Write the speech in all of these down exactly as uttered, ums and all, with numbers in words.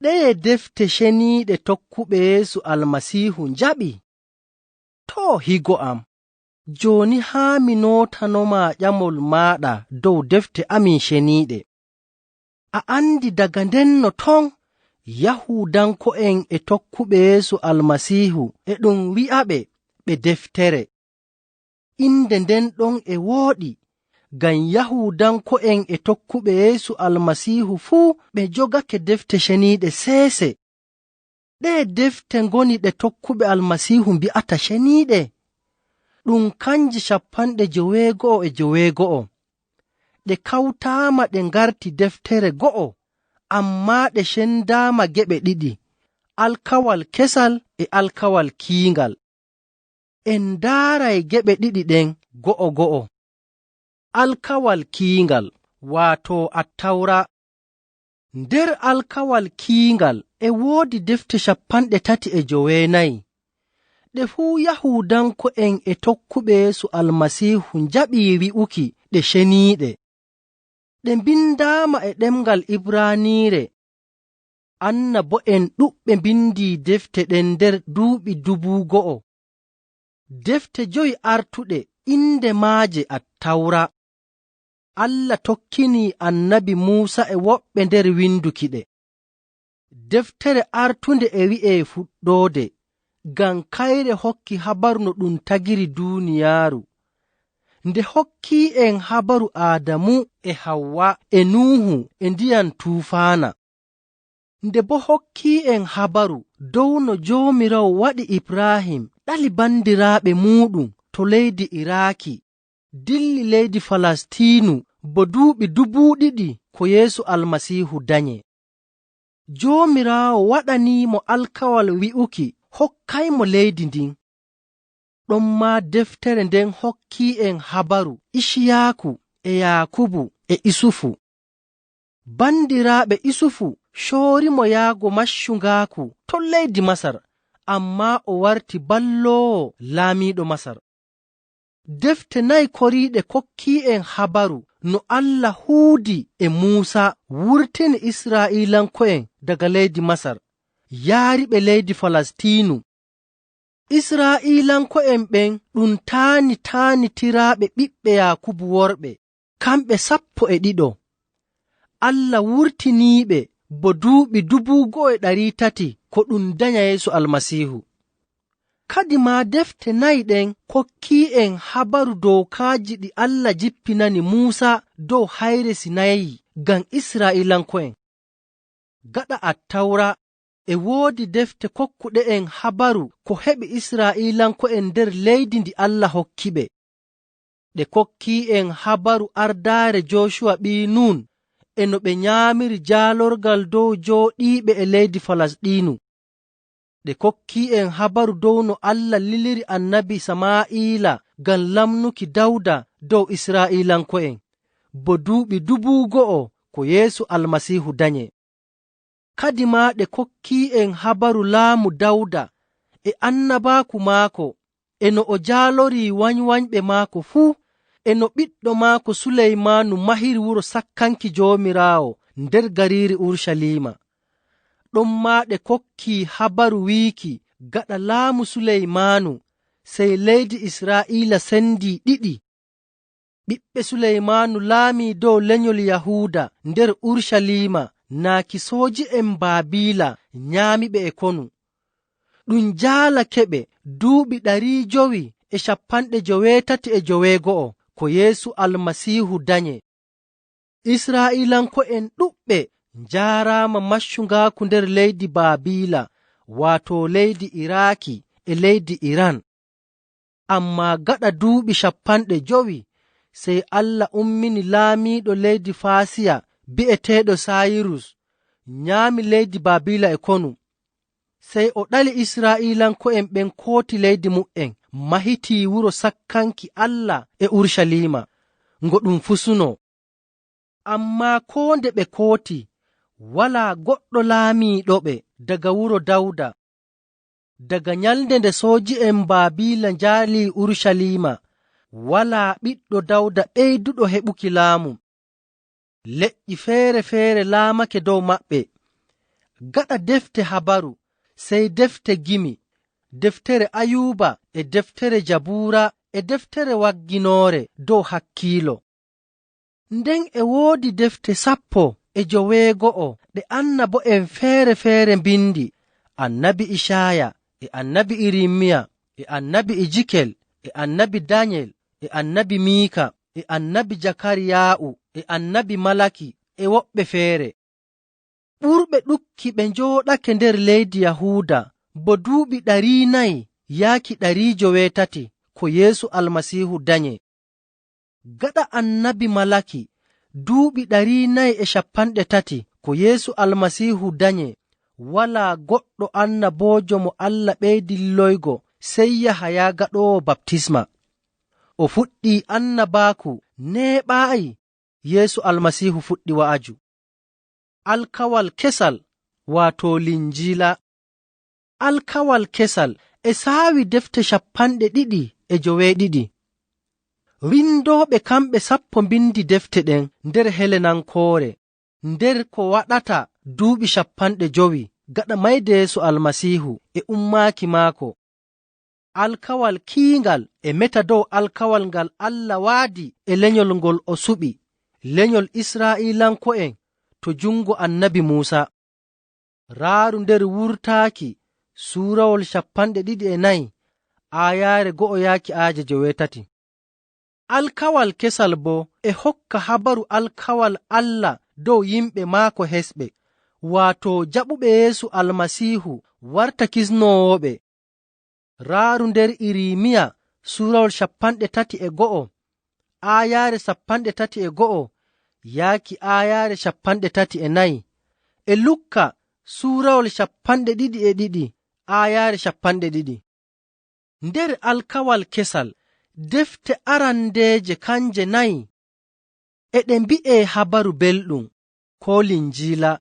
Ɗeye defte ceniiɗe tokkuɓe Yeesu Almasiihu njaɓi? Too, higo am, jooni haa mi nootano ma ƴamol maaɗa dow defte amin ceniiɗe. A anndi daga ndenno ton, Yahuudanko'en e tokkuɓe Yeesu Almasiihu e ɗum wi'aɓe ɓe deftere. Innde nden ɗon e wooɗi, ngam Yahuudanko'en e tokkuɓe Yeesu Almasiihu fuu ɓe njogake defte ceniiɗe seese. Ɗeye defte ngoni ɗe tokkuɓe Almasiihu mbi'ata ceniiɗe? Ɗum kanje cappanɗe joweego'o e joweego'o. Ɗe kawtaama ɗe ngarti deftere go'o, ammaa ɗe cendaama geɓe ɗiɗi, alkawal kesal e alkawal kiiŋgal. En ndaaray geɓe ɗiɗi ɗen go'o go'o. Alkawal kiiŋgal, waato Attawra. Nder alkawal kiiŋgal e woodi defte cappanɗe tati e joweenayi. Ɗe fuu Yahuudanko'en e tokkuɓe Yeesu Almasiihu njaɓi wi'uki ɗe ceniiɗe. Ɗe mbindaama e ɗemŋgal Ibraaniire. Annabo'en ɗuɗɓe mbindi defte ɗen nder duuɓi dubu go'o. Defte jowi artuɗe, innde maaje Attawra. Allah tokkini annabi Muusa e woɓɓe nder winduki ɗe. Deftere artunde e wi'e Fuɗɗoode, ngam kayre hokki habaru no ɗum tagiri duniyaaru. Nde hokki en habaru Aadamu e Hawwa e Nuuhu e ndiyam tuufaana. Nde boo hokki en habaru dow no Joomiraawo waɗi Ibraahim, ɗali bandiraaɓe muuɗum to leydi Iraaki, dilli leydi Falastiinu bo duuɓi dubu ɗiɗi ko Yeesu Almasiihu danye. Joomiraawo waɗani mo alkawal wi'uki hokkay mo leydi ndin. Ɗon maa deftere nden hokki en habaru Isiyaaku e Yaakubu e Isufu. Bandiraaɓe Isufu coori mo yaago maccuŋgaaku ton leydi Masar, ammaa o warti balloowo laamiiɗo Masar. Defte nayi koriiɗe kokki en habaru no Allah huudi e Muusa wurtini Isra'ilanko'en daga leydi Masar, yaari ɓe leydi Falastiinu. Isra'ilanko'en ɓen ɗum taani-taanitiraaɓe ɓiɓɓe Yaakubu worɓe, kamɓe sappo e ɗiɗo. Allah wurtiniiɓe bo duuɓi dubu go'o e ɗari tati ko ɗum danya Yeesu Almasiihu. Kadi maa defte nayi ɗen kokki en habaru dookaaji ɗi Allah jippinani Muusa dow hayre Sinayi ngam Isra'ilanko'en. Gaɗa Attawra, e woodi defte kokkuɗe en habaru ko heɓi Isra'ilanko'en nder leydi ndi Allah hokki ɓe. Ɗe kokki en habaru ardaare Joshua ɓii Nun, e no ɓe nyaamiri jaalorgal dow jooɗiiɓe e leydi Falasɗiinu. Ɗe kokki en habaru dow no Allah liliri annabi Samaa'ila ngam lamnuki Dawda dow Isra'ilanko'en, bo duuɓi dubu go'o ko Yeesu Almasiihu danye. Kadimaa ɗe kokki en habaru laamu Dawda e annabaaku maako, e no o jaalori wanywanyɓe maako fuu, e no ɓiɗɗo maako Suleymaanu mahiri wuro sakkanki Joomiraawo nder gariiri Urucaliima. Ɗonmaa ɗe kokki habaru wiiki, gaɗa laamu Suleymaanu, sey leydi Isra'iila sendi ɗiɗi. Ɓiɓɓe Suleymaanu laami dow lenyol Yahuuda nder Urucaliima, naaki sooji'en Baabila nyaamiɓe e konu. Ɗum jaalake ɓe duuɓi ɗari jowi e cappanɗe joweetati e joweego'o ko Yeesu Almasiihu danye. Isra'iilanko'en ɗuɗɓe njaaraama maccuŋgaaku nder leydi Baabila, waato leydi Iraaki e leydi Iran. Ammaa gaɗa duuɓi cappanɗe jowi, sey Allah ummini laamiiɗo leydi Faasiya bi'eteeɗo Sayirus, nyaami leydi Baabila e konu. Sey o ɗali Isra'iilanko'en ɓen kooti leydi muɓɓen, mahiti wuro sakkanki Allah e Urucaliima, ngo ɗum fusuno. Ammaa koo nde ɓe kooti, walaa goɗɗo laamiiɗo ɓe daga wuro Dawda. Daga nyalnde nde sooji'en Baabila njaali Urucaliima, walaa ɓiɗɗo Dawda ɓeyduɗo heɓuki laamu. Leƴƴi feere feere laamake dow maɓɓe. Gaɗa defte habaru, sey defte gimi, deftere Ayuba e deftere Jabuura e deftere wagginoore dow hakkiilo. Nden e woodi defte sappo e joweego'o ɗe annabo'en feere feere mbinndi, annabi Icaya e annabi Irimiya e annabi Ijikel e annabi Danyel e annabi Miika e annabi Jakariya'u e annabi Malaki e woɓɓe feere. Ɓurɓe ɗukki ɓe njooɗake nder leydi Yahuuda bo duuɓi ɗari nayi yaaki ɗari joweetati ko Yeesu Almasiihu danye. Gaɗa annabi Malaki, duuɓi ɗari nayi e cappanɗe tati ko Yeesu Almasiihu danye, walaa goɗɗo annaboojo mo Allah ɓeydi liloygo, sey Yahaya gaɗoowo baptisma. O fuɗɗi annabaaku neeɓaayi Yeesu Almasiihu fuɗɗi wa'aju. Alkawal kesal, waato Linjiila. Alkawal kesal e saawi defte cappanɗe ɗiɗi e joweeɗiɗi. Windooɓe kamɓe sappo mbindi defte ɗen nder Helenankoore, nder ko waɗata duuɓi cappanɗe jowi gaɗa mayde Yeesu Almasiihu e ummaaki maako. Alkawal kiingal e meta dow alkawal ngal Allah waadi e lenyol ngol o suɓi, lenyol Isra'ilanko'en, to juŋngo annabi Muusa. Raaru nder Wurtaaki, suurawol cappanɗe ɗiɗi e nayi, aayaare go'o yaaki aaje joweetati. Alkawal kesal boo e hokka habaru alkawal Allah dow yimɓe maako hesɓe, waato jaɓuɓe Yeesu Almasiihu warta kisnoowo ɓe. Raaru nder Irimiya, suurawol cappanɗe tati e go'o, aayaare cappanɗe tati e go'o yaaki aayaare cappanɗe tati e nayi, e Lukka, suurawol cappanɗe ɗiɗi e ɗiɗi, aayaare cappanɗe ɗiɗi. Nder alkawal kesal, defte arandeeje kanje nayi, e ɗe mbi'e Habaru Belɗum, koo Linjiila.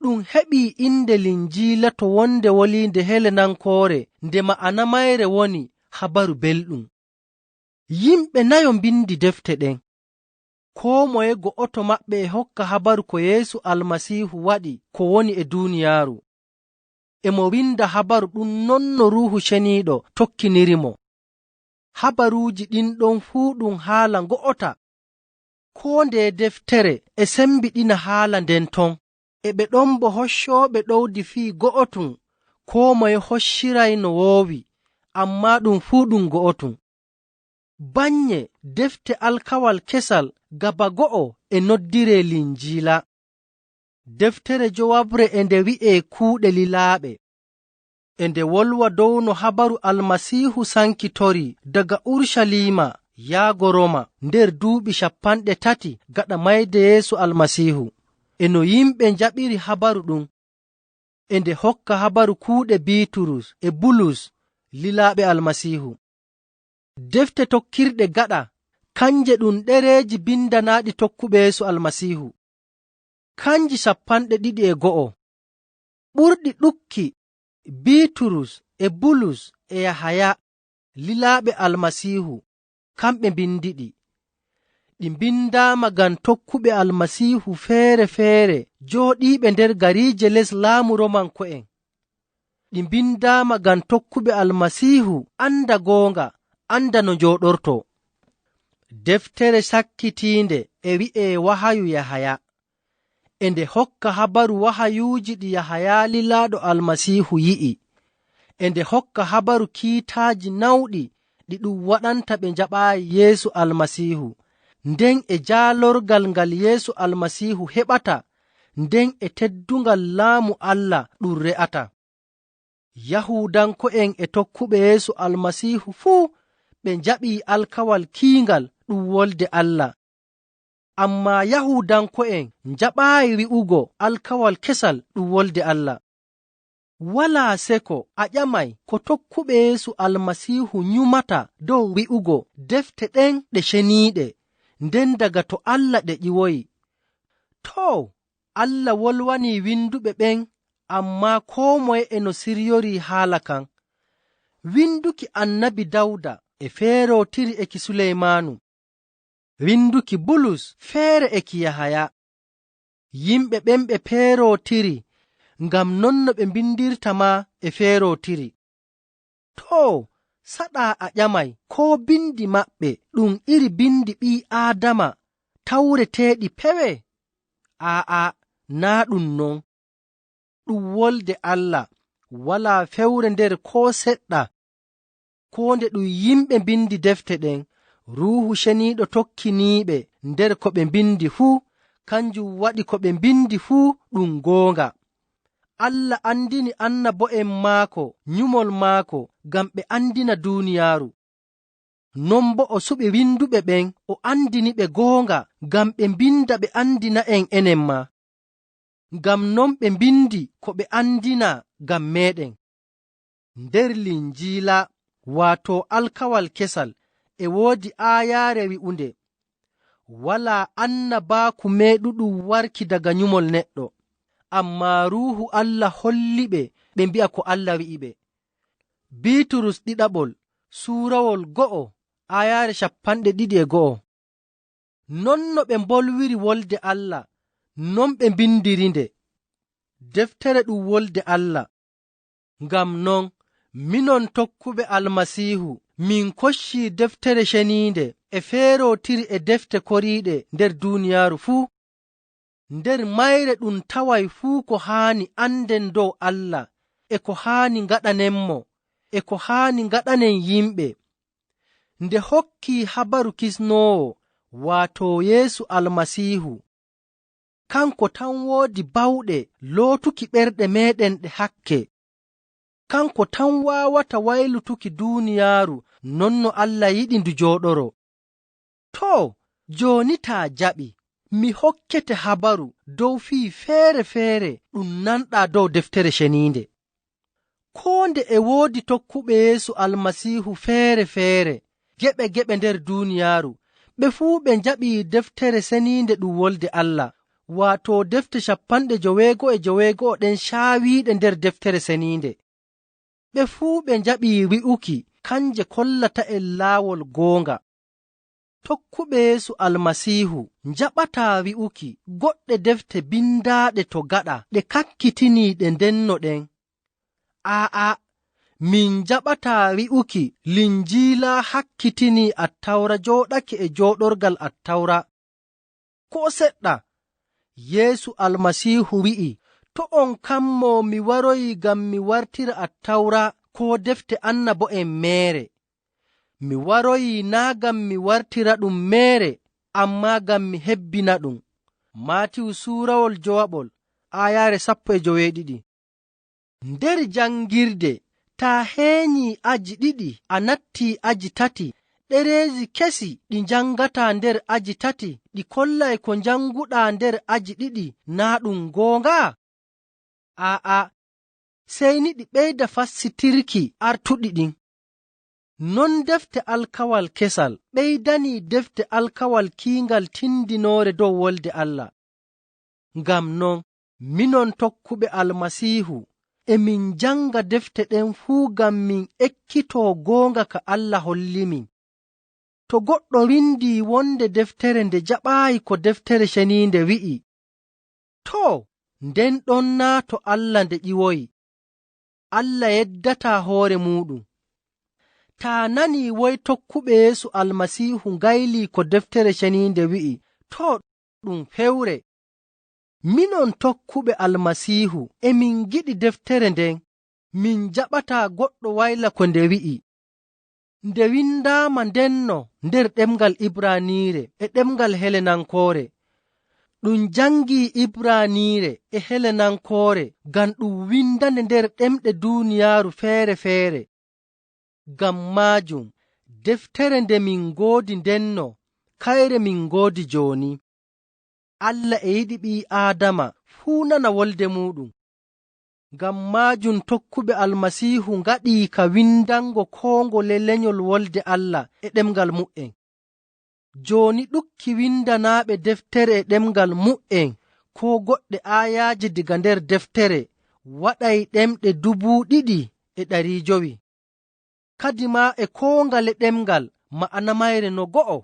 Ɗum heɓi innde Linjiila to wonde woliinde Helenankoore, nde ma'ana mayre woni Habaru Belɗum. Yimɓe nayo mbindi defte ɗen. Koo moye go'oto maɓɓe e hokka habaru ko Yeesu Almasiihu waɗi ko woni e duniyaaru. E mo winda habaru ɗum non no Ruuhu Ceniiɗo tokkiniri mo. Habaruuji ɗin ɗon fuu ɗum haala ngo'ota. Koo ndeye deftere e sembiɗina haala nden ton. E ɓe ɗon bo hoccooɓe ɗowdi fii go'otum, koo moye hocciray no woowi, ammaa ɗum fuu ɗum go'otum. Banye defte alkawal kesal gaba go'o e noddire Linjiila. Deftere jowabre e nde wi'e Kuuɗe Lilaaɓe. E nde wolwa dow no habaru Almasiihu sankitori daga Urucaliima yaago Roma nder duuɓi cappanɗe tati gaɗa mayde Yeesu Almasiihu, e no yimɓe njaɓiri habaru ɗum. E nde hokka habaru kuuɗe Biiturus e Bulus, lilaaɓe Almasiihu. Defte tokkirɗe gaɗa, kanje ɗum ɗereeji bindanaaɗi tokkuɓe Yeesu Almasiihu. Kanji cappanɗe ɗiɗi e go'o. Ɓurɗi ɗukki, Biiturus e Bulus e Yahaya, lilaaɓe Almasiihu, kamɓe mbindi ɗi. Ɗi mbindaama ngam tokkuɓe Almasiihu feere feere jooɗiiɓe nder gariije les laamu Romanko'en. Ɗi mbindaama ngam tokkuɓe Almasiihu anda goonga, anda no njooɗorto. Deftere sakkitiinde e wi'e Wahayu Yahaya. E nde hokka habaru wahayuuji ɗi Yahaya lilaaɗo Almasiihu yi'i. E nde hokka habaru kiitaaji nawɗi ɗi ɗum waɗanta ɓe njaɓaayi Yeesu Almasiihu. Nden e jaalorgal ngal Yeesu Almasiihu heɓata, nden e teddungal laamu Allah ɗum re'ata. Yahuudanko'en e tokkuɓe Yeesu Almasiihu fuu ɓe njaɓi alkawal kiingal ɗum wolde Allah. Ammaa Yahuudanko'en njaɓaayi wi'ugo alkawal kesal ɗum wolde Allah. Walaa seko a ƴamay ko tokkuɓe Yeesu Almasiihu nyumata dow wi'ugo defte ɗen ɗe ceniiɗe, nden daga to Allah ɗe ƴiwoyi. Too, Allah wolwani winduɓe ɓen, ammaa koo moye e no siryori haala kan. Winduki annabi Dawda e feerootiri e ki Suleymaanu. Winduki Bulus feere e ki Yahaya. Yimɓe ɓen ɓe peerootiri ngam non no ɓe mbindirta ma e feerootiri. Too, saɗa a ƴamay koo bindi maɓɓe ɗum iri bindi ɓii Aadama tawreteeɗi pewe? Aa'a, naa ɗum non. Ɗum wolde Allah, walaa fewre nder koo seɗɗa. Koo nde ɗum yimɓe mbindi defte ɗen, Ruuhu Ceniiɗo tokkiniiɓe nder ko ɓe mbindi fuu, kanjum waɗi ko ɓe mbindi fuu ɗum gooŋga. Allah anndini annabo'en maako nyumol maako ngam ɓe anndina duniyaaru. Non boo o suɓi winnduɓe ɓen, o anndini ɓe gooŋga ngam ɓe mbinnda ɓe anndina en enen maa. Ngam non ɓe mbinndi ko ɓe anndina ngam meeɗen. Nder Linjiila, waato alkawal kesal, e woodi aayaare wi'unde, "Walaa annabaaku meeɗuɗum warki daga nyumol neɗɗo, ammaa Ruuhu Allah holli ɓe, ɓe mbi'a ko Allah wi'i ɓe." Biiturus ɗiɗaɓol, suurawol go'o, aayaare cappanɗe ɗiɗi e go'o. Non no ɓe mbolwiri wolde Allah, non ɓe mbindiri nde. Deftere ɗum wolde Allah. Ngam non, minon tokkuɓe Almasiihu, min kocci deftere ceniinde e feerootiri e defte koriiɗe nder duniyaaru fuu. Nder mayre ɗum taway fuu ko haani annden dow Allah, e ko haani ngaɗanen mo, e ko haani ngaɗanen yimɓe. Nde hokki habaru kisnoowo, waato Yeesu Almasiihu. Kanko tan woodi bawɗe lootuki ɓerɗe meeɗen ɗe hakke. Kanko tan waawata waylutuki duniyaaru non no Allah yiɗi ndu jooɗoro. Too, jooni taa jaɓi, mi hokkete habaru dow fii feere feere ɗum nanɗaa dow deftere ceniinde. Koo nde e woodi tokkuɓe Yeesu Almasiihu feere feere, geɓe geɓe nder duniyaaru, ɓe fuu ɓe njaɓi deftere seniinde ɗum wolde Allah, waato defte cappanɗe joweego e joweego ɗen caawiiɗe nder deftere seniinde. Ɓe fuu ɓe njaɓi wi'uki kanje kollata en laawol gooŋga. Tokkuɓe Yeesu Almasiihu njaɓataa wi'uki goɗɗe defte bindaaɗe to gaɗa ɗe kakkitini ɗe ndenno ɗen. Aa'a, min njaɓataa wi'uki Linjiila hakkitini Attawra jooɗake e jooɗorgal Attawra. Koo seɗɗa. Yeesu Almasiihu wi'i, "To' on kammo mi waroyi ngam mi wartira Attawra koo defte annabo'en meere. Mi waroyi naa ngam mi wartira ɗum meere, ammaa ngam mi hebbina ɗum." Maatiyu suurawol jowaɓol, aayaare sappo e joweeɗiɗi. Nder janngirde, taa heenyi aji ɗiɗi, a natti aji tati, ɗereeji kesi ɗi njanngataa nder aji tati, ɗi kollay ko njannguɗaa nder aji ɗiɗi, naa ɗum gooŋga? Aa'a, sey ni ɗi ɓeyda fassitirki artuɗi ɗin. Non defte alkawal kesal ɓeydani defte alkawal kiingal tindinoore dow wolde Allah. Ngam non, minon tokkuɓe Almasiihu, e min njannga defte ɗen fuu ngam min ekkitoo gooŋga ka Allah holli min. To goɗɗo windi wonde deftere nde jaɓaayi ko deftere ceniinde wi'i, too, nden ɗon naa to Allah nde ƴiwoyi. Allah yeddataa hoore muuɗum. Taa nani woy tokkuɓe Yeesu Almasiihu ngayli ko deftere ceniinde wi'i, too, ɗum fewre. Minon tokkuɓe Almasiihu, e min ngiɗi deftere nden, min njaɓataa goɗɗo wayla ko nde wi'i. Nde windaama ndenno nder ɗemngal Ibraniire e ɗemngal Helenankoore. Ɗum janngi Ibraniire e Helenankoore ngam ɗum windane nder ɗemɗe duniyaaru feere feere. Ngam maajum, deftere nde min ngoodi ndenno, kayre min ngoodi jooni. Allah e yiɗi ɓii Aadama fuu nana wolde muuɗum. Ngam maajum tokkuɓe Almasiihu ngaɗi ka windango koo ngole lenyol wolde Allah e ɗemngal mu'en. Jooni ɗukki windanaaɓe deftere e ɗemngal mu'en koo goɗɗe aayaaje diga nder deftere waɗay ɗemɗe dubu ɗiɗi e ɗari jowi. Kadimaa e koo ngale ɗemngal ma'ana mayre no go'o.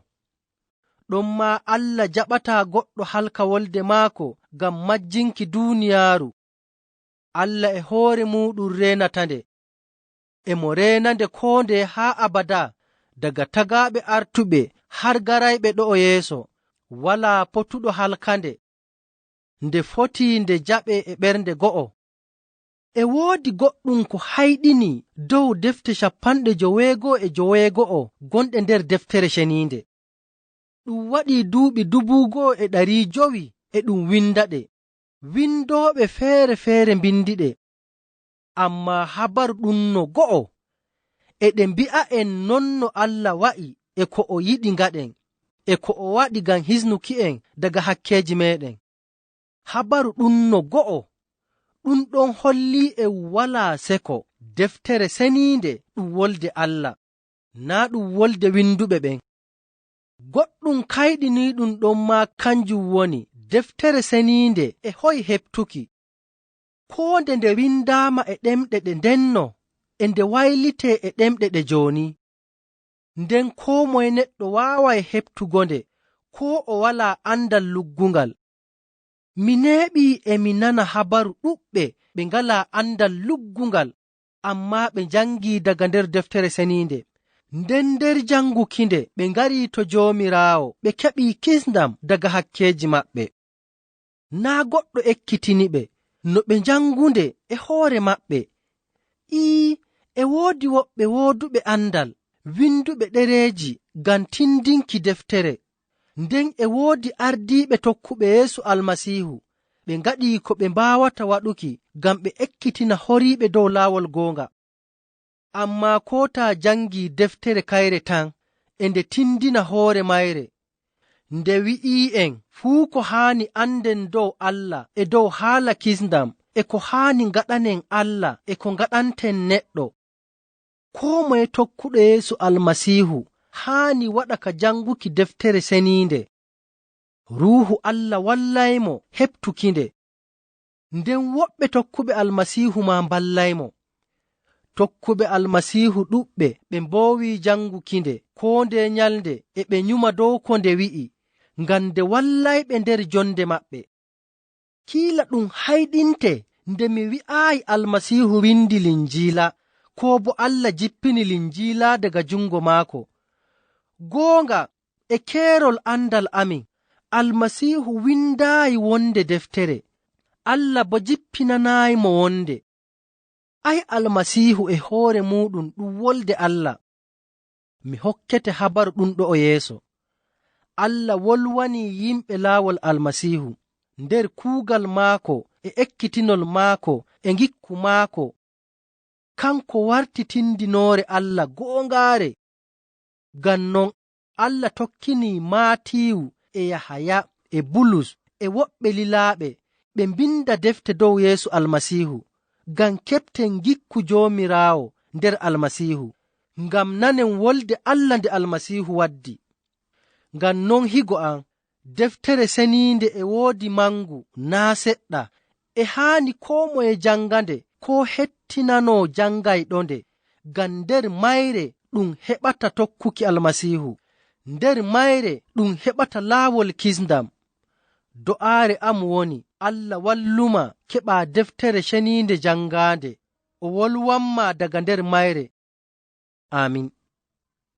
Ɗonmaa Allah jaɓataa goɗɗo halka wolde maako ngam majjinki duniyaaru. Allah e hoore muuɗum reenata nde. E mo reena nde koo ndeye haa abada, daga tagaaɓe artuɓe har garayɓe ɗo'o yeeso, walaa potuɗo halka nde. Nde foti nde jaɓe e ɓernde go'o. E woodi goɗɗum ko hayɗini dow defte cappanɗe joweego e joweego'o gonɗe nder deftere ceniinde. Ɗum waɗi duuɓi dubu go'o e ɗari jowi e ɗum winda ɗe. Windooɓe feere feere mbindi ɗe. Ammaa habaru ɗum no go'o. E ɗe mbi'a en non no Allah wa'i e ko o yiɗi ngaɗen, e ko o waɗi ngam hisnuki en daga hakkeeji meeɗen. Habaru ɗum no go'o. Ɗum ɗon holli en walaa seko. Deftere seniinde ɗum wolde Allah, naa ɗum wolde winduɓe ɓen. Goɗɗum kayɗiniiɗum ɗon maa kanjum woni deftere seniinde e hoy heɓtuki. Koo nde nde windaama e ɗemɗe ɗe ndenno, e nde waylite e ɗemɗe ɗe jooni. Nden koo moye neɗɗo waaway heɓtugo nde, koo o walaa andal lugguŋgal. Mi neeɓi e mi nana habaru ɗuɗɓe ɓe ngalaa andal lugguŋgal, ammaa ɓe njaŋgi daga nder deftere seniinde. Nden nder jaŋguki nde ɓe ngari to Joomiraawo, ɓe keɓi kisndam daga hakkeeji maɓɓe. Naa goɗɗo ekkitini ɓe, no ɓe njaŋgunde e hoore maɓɓe. Ii, e woodi woɓɓe wooduɓe andal, winduɓe ɗereeji ngam tindinki deftere. Nden e woodi ardiiɓe tokkuɓe Yeesu Almasiihu, ɓe ngaɗi ko ɓe mbaawata waɗuki ngam ɓe ekkitina horiiɓe dow laawol gooŋga. Ammaa koo taa jaŋgi deftere kayre tan, e nde tindina hoore mayre. Nde wi'i en fuu ko haani anden dow Allah e dow haala kisndam e ko haani ngaɗanen Allah e ko ngaɗanten neɗɗo. Koo moye tokkuɗo Yeesu Almasiihu haani waɗa ka jaŋguki deftere seniinde. Ruuhu Allah wallay mo heɓtuki nde. Nden woɓɓe tokkuɓe Almasiihu maa mballay mo. Tokkuɓe Almasiihu ɗuɗɓe ɓe mboowi jaŋguki nde koo ndeye nyalnde e ɓe nyuma dow ko nde wi'i, ngam nde wallay ɓe nder jonde maɓɓe. Kiila ɗum hayɗinte nde mi wi'aayi Almasiihu windi Linjiila, koo boo Allah jippini Linjiila daga juŋngo maako. Gooŋga, e keerol anndal amin, Almasiihu winndaayi wonde deftere, Allah boo jippinanaayi mo wonde. Ay, Almasiihu e hoore muuɗum ɗum wolde Allah. Mi hokkete habaru ɗum ɗo'o yeeso. Allah wolwani yimɓe laawol Almasiihu, nder kuugal maako e ekkitinol maako e ngikku maako. Kanko warti tindinoore Allah gooŋgaare. Ngam non, Allah tokkini Maatiyu e Yahaya e Bulus e woɓɓe lilaaɓe, ɓe mbinda defte dow Yeesu Almasiihu, ngam keɓten ngikku Joomiraawo nder Almasiihu, ngam nanen wolde Allah nde Almasiihu waddi. Ngam non, higo am, deftere seniinde e woodi maŋgu naa' seɗɗa, e haani koo moye jaŋga nde, koo hettinano jaŋgayɗo nde, ngam nder mayre ɗum heɓata tokkuki Almasiihu, nder mayre ɗum heɓata laawol kisndam. Do'aare am woni, Allah wallu ma keɓa deftere ceniinde jaŋgaande, o wolwan ma daga nder mayre. Aamin.